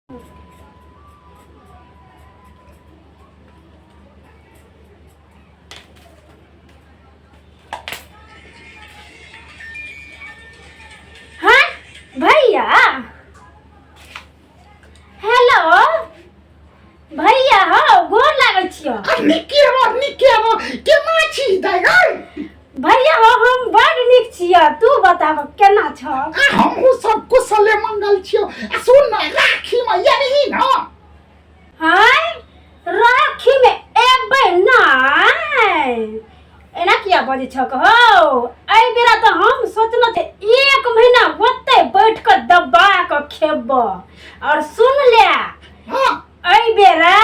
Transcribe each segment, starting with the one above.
हाँ भैया, हेलो भैया, हो गोर लागै छियो। आ निके रह, निके रह, केना छी दाइ गै? भैया हो, हम बड़ नीक छियो, तू बताब केना छ? आ हमहूँ सब कुशले मंगल छियो। आ सुन न, राखी में यही न। हाय, राखी में एबै नाय? एना किया बजै छक हौ? एहि बेरा तऽ हम सोचलहुँ जे एक महीना ओतै बैठ कऽ दबा कऽ खेब। और सुन ले, एहि बेरा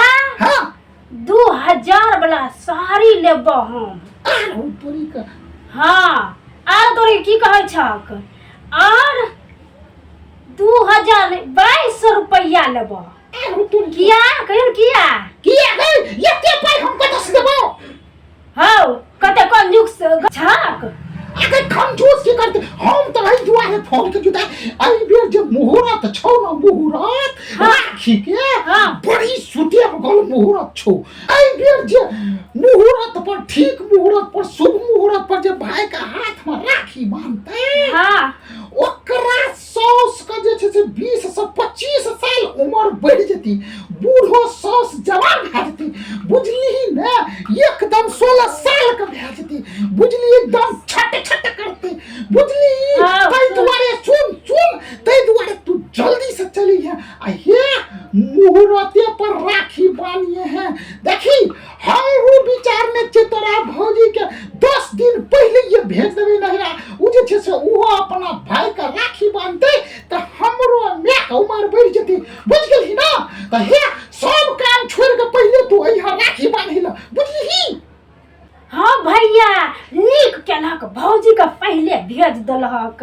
2000 वाला साड़ी लेब हम। आरो तोरी के। हाँ, आर तोरी की कहै छक? और 2000 2200 रुपैआ लेब। आरो तोरी। किया कहियो ने किया? किया गै? एते पाइ हम कतऽ से देबौ? हौ, कते कंजूस छक। अगर कंजूस की करते हम तऽ एहि दुआरे फोन के जुटा, एहि बेर जे मुहूर्त छौ न, मुहूर्त राखी के, बड़ी सुटेब गल मुहूर्त छौ। एहि बेर जे मुहूर्त पर, ठीक मुहूर्त पर, शुभ मुहूर्त पर जे भाई के हाथ में राखी बांधते, ओकरा साउस के जे छै से 20 से 25 साल उम्र बढ़ि जेती, बूढ़ो साउस जवान भए जेती, बुझलिही ने? एकदम 16 साल के भए जेती, बुझली? एकदम छट छट करती, बुझली? ताहि दुआरे सुन सुन, ताहि दुआरे तू जल्दी से चली है आ हे मुहूर्ते पर राखी बानिए है। देखी, हमहूँ विचारने छियै तोरा भौजी के 10 दिन पहिले ये भेज देबै नहिरा। ओ जे छै से ओहो अपना भाई के राखी बांधतै तऽ हमरो माय के उमर बढ़ि जेतै, बुझि गेलही ना? तऽ हे, सब काम छोड़ि के पहिले तू अइहा राखी बान्है लए, बुझलिही? हाँ भैया, नीक केलक, भौजी के पहिले भेज देलक।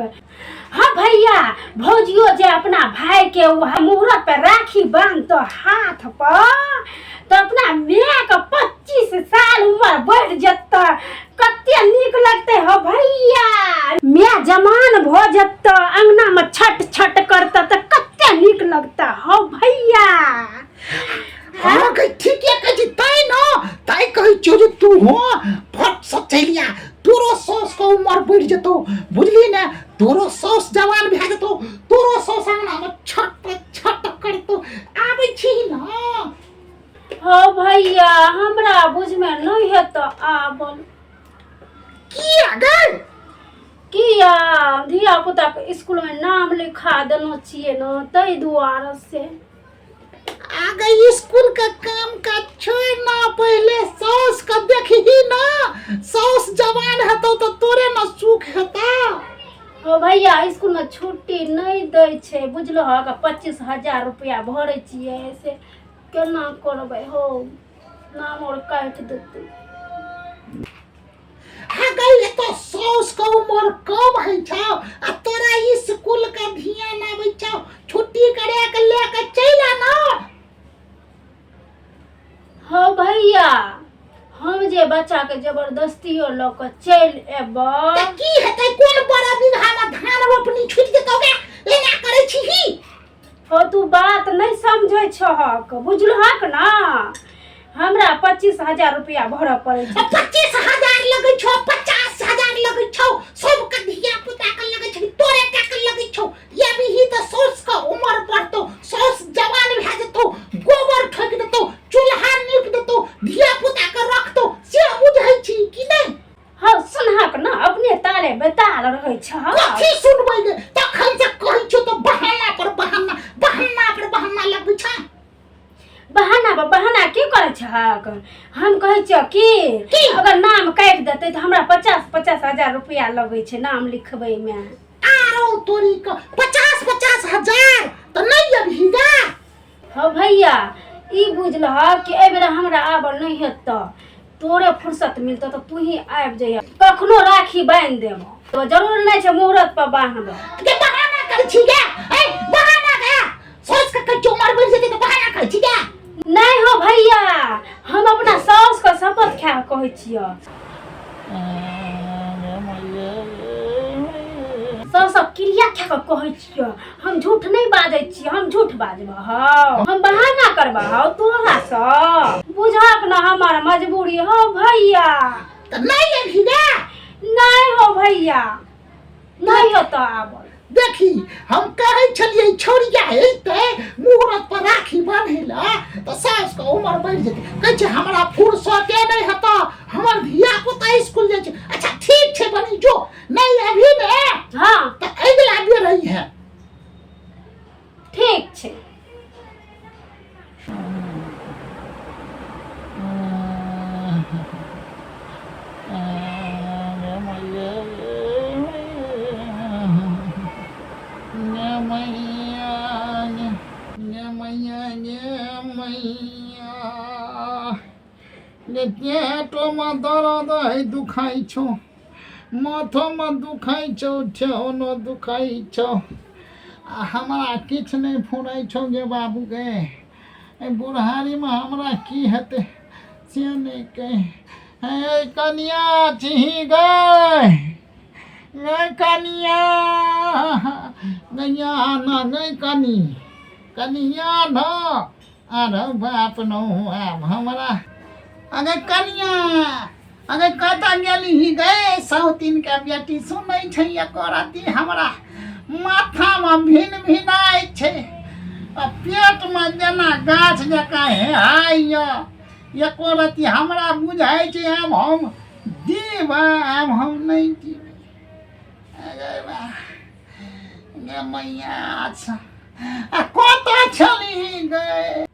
हाँ भैया, भौजियो जे अपना भाई के मुहूर्त पर राखी बांधतो हाथ पर, तो अपना माय के 25 साल उम्र बढ़ जत, कते नीक लगते हो भैया। माय जमान भ जत, अंगना में छट छट करता तो कते नीक लगता हो भैया। हाँ गई, ठीके कहै छी। तैं न तैं कहै छियौ जे तू हो फट से चलि आ, तोरो साउस के उमर बढ़ि जेतौ, बुझली ने? तोरो साउस जवान भए जेतौ, तोरो साउस अंगना में छट छट करतौ। आबै छी न? हो भैया, हमरा बुझमे नहीं हेतौ आबल। किया गई? किया, धिया पुता के स्कूल में नाम लिखा देने छियै न, ताहि दुआरे से। आ गई, स्कूल का काम काज छोड़ ना, पहले साउस का देखही ना। साउस जवान हेतौ तो तोरे ना सुख हेता। हो भैया, स्कूल में छुट्टी नहीं दै छै, बुझलो हक? 25,000 रुपया भरै छियै, से केना करबै हो? नाम और काटि देतै। आ गई, तो साउस का उम्र कम है छौ आ तोरा स्कूल का ध्यान आबै छौ। छुट्टी करे के ले के चलि आ ना। हो भैया, हम जे बच्चा के जबरदस्तियो लऽ कऽ चलि एबै तऽ की हेतै? कोन बड़ा बीघा में धान रोपनी छुटि जेतौ गे? एना करै छीही? हो, तू बात नहीं समझै छहक, बुझलहक ना? हमरा 25,000 रुपया भरऽ पड़ै छै। 25,000 लगै छौ, 50,000 लगै छौ, सबके धिया पुता के लगै छै, तोरे टा के लगै छौ? ये भी ही तऽ साउस के उमर बढ़तौ, साउस जवान भए जेतौ, गोबर ठोकि देतौ, चूल्हा नीप देतौ, धिया पुता के रखतौ, से बुझै छी कि नहि? हौ, सुनहक ना, अपने ताले बेताल रहै छह। कथी सुनबै गे? तखन से कहै छियौ तऽ बहाना पर बहाना, बहाना पर बहाना लगबै छै। बहाना पर बहाना की करै छहक? हम कहै छियौ कि की? अगर नाम काटि देतै तऽ हमरा 50-50 हजार रुपया लगै छै नाम लिखबै मे। आरो तोरी के, 50-50 हजार तऽ नहि अबही गा? हौ भैया, ई बुझलहक कि एहि बेरा हमरा आबऽ नहि हेतऽ, तोरे फुर्सत मिलतौ तऽ तू ही आबि जइह, कखनो राखी बान्हि देबऽ, तो जरूर नहि छै मुहूर्त पर बान्हबऽ। के बहाना करै छी गे? ए, बहाना गे? सोच के कहै छियौ, उमर बढ़ि जेतै तऽ बहाना करै छी गे? नहि हो भैया, हम अपना साउस के शपथ खा कऽ कहै छियऽ, सबसँ क्रिया खा कऽ कहै छियौ, हम झूठ नहि बाजै छियै। हम झूठ बाजबह हौ? हम बहाना करबह हौ तोरासँ? बुझक न हमर मजबूरी हौ भैया। तऽ नहि अबही ने? नहि हो भैया, नहि होतऽ आबल। देखी, हम कहै छलियै छौड़िया अयतै मुहूर्त पर राखी बान्है लए तऽ सासुके उमर बढ़ि जेतै। कहै छै हमरा फुर्सते नहि हेतऽ, हमर धिया पुता स्कूल जाइ छै। अच्छा ठीक छै बनी, जो नहि अभी ने। हाँ। तऽ अगिला बेर अइहे। ठीक छै। पेटोमे दर्द है, दुखाइ छौ, माथोमे दुखाइ छौ, ठेहुनो दुखाइ छौ, आ हमरा किछु नहि फुराइ छौ गे बाबू गे। एहि बुढ़ारीमे हमरा की हेतै से नहि कहि। हे कनिया, छिही गै? गै कनिया, गैया न गै, कनी कनिया न। अरे बाप नौ, आब हमरा अगे कनिया, अगे कतऽ गेली गै सौतीन के बेटी? सुनै छै एको रत्ती? हमरा माथामे भिन भिनाइ छै आ पेटमे जेना गाछ जकाँ हेहाइए। एको रत्ती हमरा बुझाइ छै आब हम जीब, आब हम नहि जीब। अरे बा गे मैया, अच्छा आ कतऽ छलही गे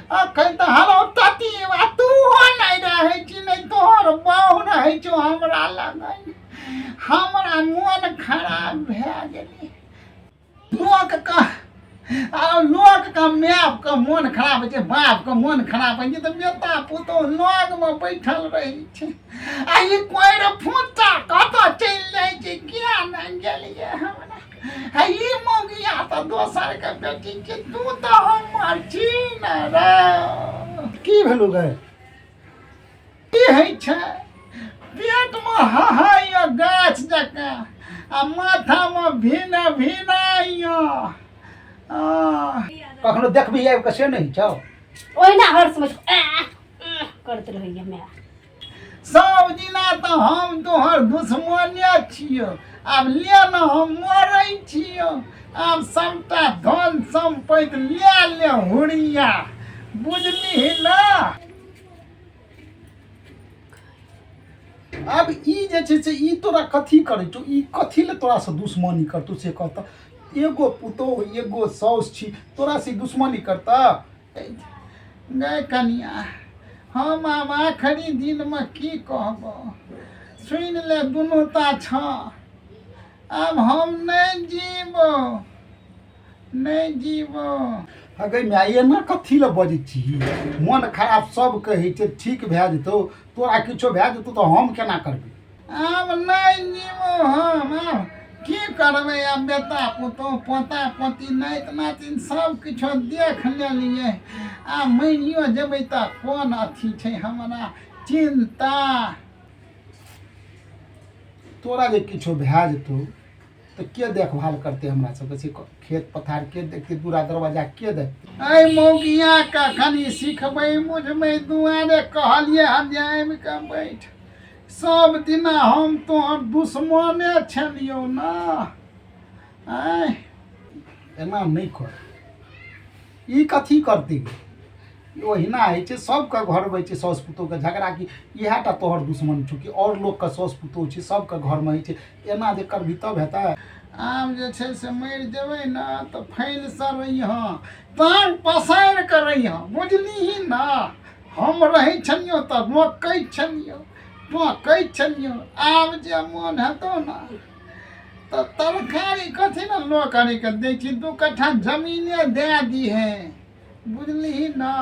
अखन? तऽ हलो तती, आ तूहो नहि रहै छी, नहि तोहर बहु रहै छौ हमरा लगन। हमरा मोन खराब भए गेलै। लोकके आ लोकके मायके मोन खराब होइ छै, बापके मोन खराब होइ छै तऽ बेटा पुतोहु लगमे बैठल रहै छै, आ ई कोरि फुच्चा कतऽ चलि जाइ छै? किया नहि गेलियै हमरा? आ ई मौगिया तऽ दोसरके बेटी छै, तू तऽ हमर छी ने रे। की भेलौ गै? की होइ छै, पेटमे हहाइए गाछ जकाँ आ माथामे भिन भिनाइए। कखनो देखबही आबि कऽ से नहि छौ। ओहिना हर समय करैत रहैया माय। सब दिना तऽ हम तोहर दुश्मने छियौ। आब ले ने, हम मरै छियौ। आब सबटा धन सम्पति ले ले हुड़िया, बुझलिही ने? आब ई जे छै से ई तोरा कथी करै छौ? ई कथी लए तोरासँ दुश्मनी करतौ से कहतऽ? एगो पुतोह एगो साउस छी, तोरा से दुश्मनी करतऽ? गै कनिया, हम आब आखिरी दिनमे की कहबो, सुनि ले दुनू ता छ। आब हम नहि जीबो, नहि जीबो। अगे माय, एना कथी लए बजै छी? मोन खराब सब कहै छै, ठीक भए जेतौ। तोरा किछो भए जेतौ तऽ हम केना करबै? आब नहि जीबो हम। आब की करबै? आब बेटा पुतोह पोता पोती नाति नातिन सब किछो देख लेलियै। आब मरियो जेबै तऽ कोन अथी छै हमरा चिन्ता? तोरा जे किछो भए जेतौ तऽ के देखभाल करतै हमरा सबके से? खेत पथार के देखतै? दूरा दरवाजा के देखतै? एहि मौगिया कखन सिखबै बुझबै दुआरे कहलियै हन जे आबि कऽ बैठ। सब दिना हम तोहर दुश्मने छलियौ ने। आँय, एना नहि कर। ई कथी करतै? ओहिना होइ छै, सबके घरमे होइ छै साउस पुतोहके झगड़ा। कि इएह टा तोहर दुश्मन छौ कि आओर लोकके साउस पुतोह छै? सबके घरमे होइ छै। एना जे करबही तब हेतै? आब जे छै से मरि जेबै ने तऽ फैलसँ रहिहँ, टाँग पसारि कऽ रहिहँ, बुझलिही ने? हम रहै छलियौ तऽ रोकै छलियौ, टोकै छलियौ। आब जे मोन हेतौ ने तऽ तरकारी कथी ने लोक आनिके दै छी, 2 कट्ठा जमीने दए दिहे, बुझलिही ने?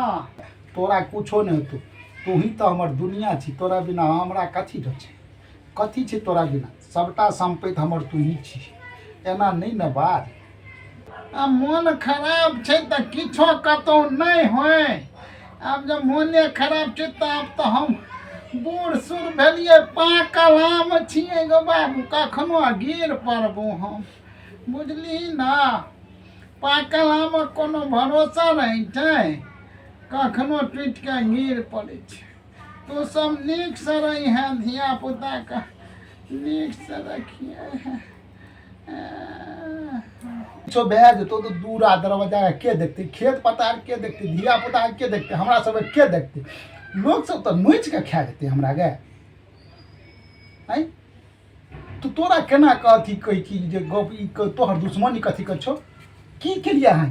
तोरा कुछो नहि हेतौ। तूही तऽ हमर दुनिया छी। तोरा बिना हमरा कथी छै? कथी छै तोरा बिना? सबटा सम्पति हमर तूही छी। एना नहि ने बाज। आ मोन खराब छै तऽ किछो कतहु नहि होय। आब जब मोने खराब छै तऽ आब तऽ हम बूढ़ सूढ़ भेलियै, पाकल आम छियै गो बाबू, कखनो गिर पड़बो हम, बुझली ने? पाकल आमक कोनो भरोसा रहै छै? कखनो टूटि कऽ गिर पड़ै छै। तू सब नीकसँ रहिहे, धिया पुताके नीकसँ रखिहे। किछो भए जेतौ तऽ दूरा दरवाजा के देखतै, खेत पथार के देखतै, धिया पुता के देखतै, हमरा सबके के देखतै? लोक सब तऽ नोचि कऽ खा जेतै हमरा गे। आँय, तऽ तोरा केना कऽ अथी कहै छी जे गप ई तोहर दुश्मनी कथी के छौ? की केलियै अहाँ?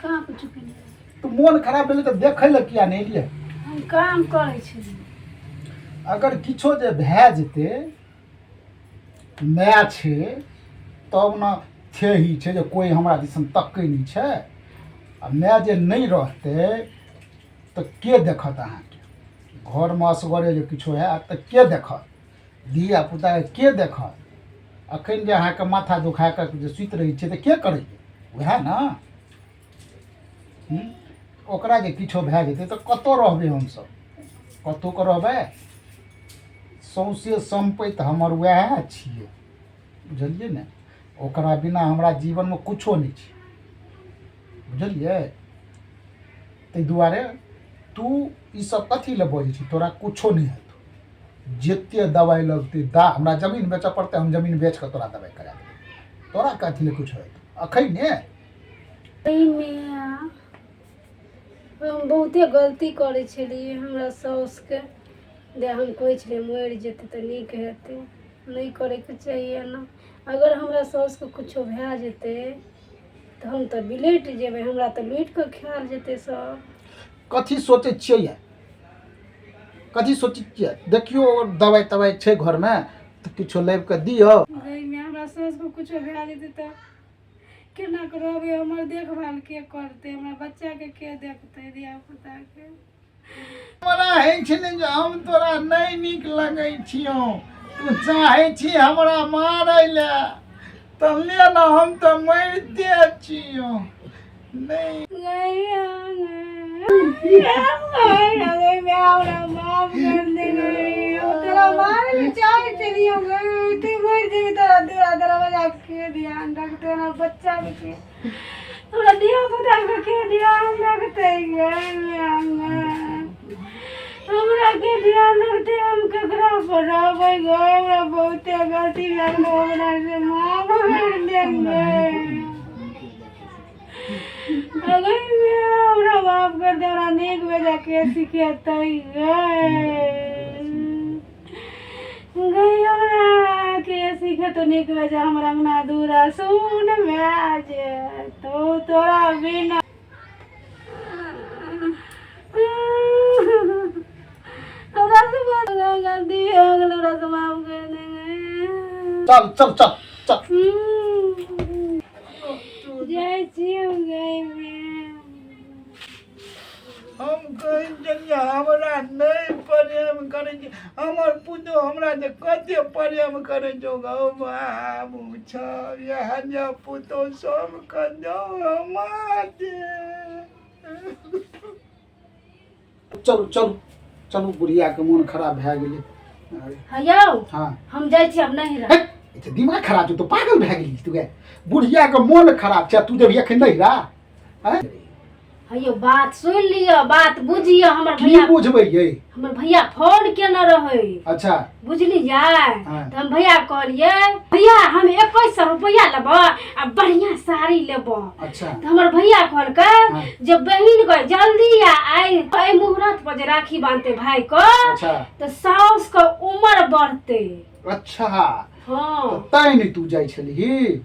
कहाँ कुछो केलियै। तऽ मोन खराब भेलै तऽ देखै लए किया नहि एलियै? हम काम करै छलियै। अगर किछो जे भए जेतै, माय छै तब ने थेही छै जे कोइ हमरा दिसन तकै नहि छै। आ माय जे नहि रहतै तऽ के देखत अहाँके? घरमे असगरे जे किछो हैत तऽ के देखत? धिया पुताके के देखत? अखन जे अहाँके माथा दुखा कऽ जे सुति रहै छियै तऽ के करैए? उएह ने। ओकरा जे किछो भए जेतै तऽ कतऽ रहबै हमसभ? कतहु कऽ रहबै? सौँसे सम्पति हमर उएह छियै, बुझलियै ने? ओकरा बिना हमरा जीवनमे किछो नहि छै, बुझलियै? ताहि दुआरे तू ईसभ कथी लए बजै छी? तोरा किछो नहि हेतौ। जतेक दवाइ लगतै दा, हमरा जमीन बेचऽ पड़तै, हम जमीन बेच कऽ तोरा दवाइ करा देबै। तोरा कथी लए किछो हेतौ अखन? एहिमे हम बहुते गलती करै छलियै हमरा साउसके जे हम कहै छलियै मरि जेतै तऽ नीक हेतै। नहि करैके चाही एना। अगर हमरा साउसके किछो भए जेतै तऽ हम तऽ बिलटि जेबै, हमरा तऽ लुटि कऽ खायल जेतै सब। कथी सोचै छियै यै? कथी सोचै छियै? देखियौ, दवाइ तवाइ छै घरमे तऽ किछो लाबि कऽ दियौ। गइमे हमरा साउसके किछो भए जेतै तऽ केना कऽ रहबै? हमर देखभाल के करतै? हमरा बच्चाके के देखतै, धियापुताके? हमरा होइ छलै जे हम तोरा नहि नीक लगै छियौ, तू चाहै छी हमरा मारै लए, तऽ ले ने, हम तऽ मरिते छियौ। नहि हमरा धिया पुता के के ध्यान रखतै गे? हमरा के ध्यान रखतै? हम केकरा पर रहबै गे? हमरा बहुते गलती भए गेलै, हमरा से माफ कर देंगे। अगर हमरा माफ कर दे। हमरा नीक बेजा के सिखेतै गे? गई हमरा के सिखेतौ नीक बेजा? हमरा अंगना दूरा सुन भए जेतौ तोरा बिना। हमरा से बहुत गलती हो गेल, हमरा से माफ कर देंगे। चल चल चल चल। जाइ छियौ गई। हम कहै छलियै हमरा नहि प्रेम करै छै हमर पुतोहु, हमरा जे कते प्रेम करै छौ गौ बाबू छौ, इएह जे पुतोहु सबके दौ माते। चलू चलू चलू, बुढ़ियाके मोन खराब भए गेलै। यौ। हँ। हम जाइ छी आब नैहरा। हे, ई तऽ दिमाग खराब छौ, तू पागल भए गेली तू गे? बुढ़ियाके मोन खराब छै, तू जेबही एखन नैहरा? आँय? हयौ, बात सुनि लिअ, बात बुझियौ हमर। की भैया बुझबै यै? हमर भैया फोन केने रहै। अच्छा। बुझलियै? हाँ। तऽ हम भैया कहलियै, भैया हम 2100 रुपैआ लेबऽ आ बढ़िया साड़ी लेबऽ। अच्छा। तऽ हमर भैया कहलकै हाँ। जे बहिन के जल्दी आ, आइ एहि मुहूर्त पर जे राखी बांधते भाई के अच्छा तऽ साउस के उम्र बढ़ते। अच्छा। हाँ। तऽ तैं नहि तू जाइ छलही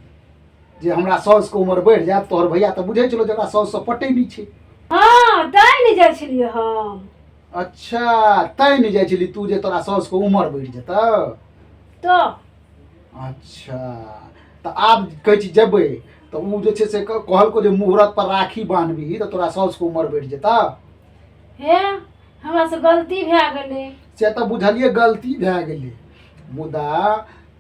जे हमरा साउसके उमर बढ़ि जायत। तोहर भैया तऽ बुझै छलो जे ओकरा साउससँ पटै नहि छै। हाँ, तैं नहि जाइ छलियै हम। अच्छा, तैं नहि जाइ छली तू जे तोरा साउसके उमर बढ़ि जेतौ। तऽ अच्छा, तऽ आब कहै छी जेबै तऽ ओ जे छै से कहलको जे मुहूर्त पर राखी बान्हबही तऽ तोरा साउसके उमर बढ़ि जेतौ। हे, हमरा से गलती भए गेलै। से तऽ बुझलियै गलती भए गेलै, मुदा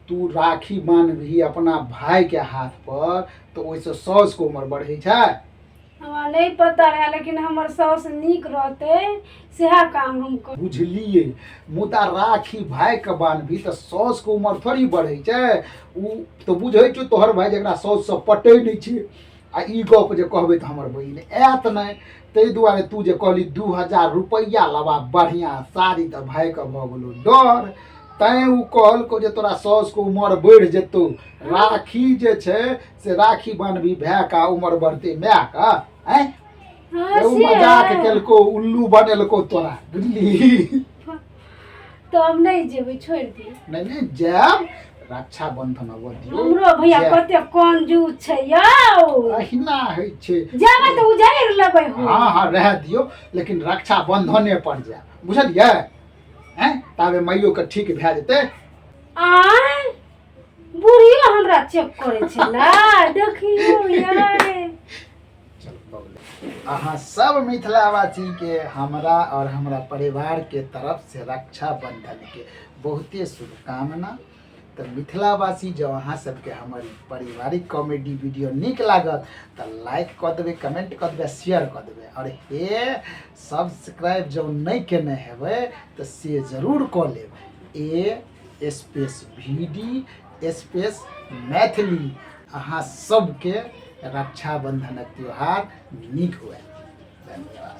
तू राखी बान्हबही अपना भाईके हाथ पर तऽ ओहिसँ साउसके उमर बढ़ै छै। हमरा नहि पता रहए, लेकिन हमर साउस नीक रहतै सएह काम हम कर। बुझलियै, मुदा राखी भाइके बान्हबी तऽ साउसके उमर थोड़ी बढ़ै छै। ओ तऽ बुझै छौ तोहर भाय जकरा साउससँ पटै नहि छै। आ ई गप जे कहबै तऽ हमर बहिन आयत नहि, ताहि दुआरे तू जे कहली 2000 रुपैआ लबा बढ़िआँ साड़ी, तऽ भाइके भऽ गेलौ डर। तैँ ओ कहलकौ जे तोरा साउसके उमर बढ़ि जेतौ। राखी जे छै से राखी बान्हबी भायके आ उमर बढ़तै मायके। आँय, हाँ, ओ से मजाक है। केलको, उल्लू बनेलको तोरा, बुझली? तऽ हम नहि जेबै, छोड़ि दियौ। नहि नहि, जायब, रक्षाबंधन अबऽ दियौ। हमरो भैया जायब। कते कंजूस छै यौ। अहिना होइ छै। जेबै तऽ उजाड़ि लेबै हो। हँ हँ, रहए दियौ, लेकिन रक्षाबंधने पर जायब, बुझलियै? आँय, ताबे माइयोके ठीक भए जेतै। आँय, बुढ़ियो हमरा चेक करै छलै, देखियौ यै। अहाँ सब मिथिलावासी के हमरा और हमरा परिवार के तरफ से रक्षाबंधन के बहुते शुभकामना। तऽ मिथिलावासी, जँ अहाँ सबके हमर ई पारिवारिक कॉमेडी वीडियो नीक लागत तऽ लाइक कऽ देबै, कमेंट कऽ देबै, शेयर कऽ देबै, आओर हे सब्सक्राइब जँ नहि केने हेबै तऽ से जरूर कऽ लेब। A space V D space Maithili. अहाँ सबके रक्षाबंधनक त्योहार नीक हुए। धन्यवाद।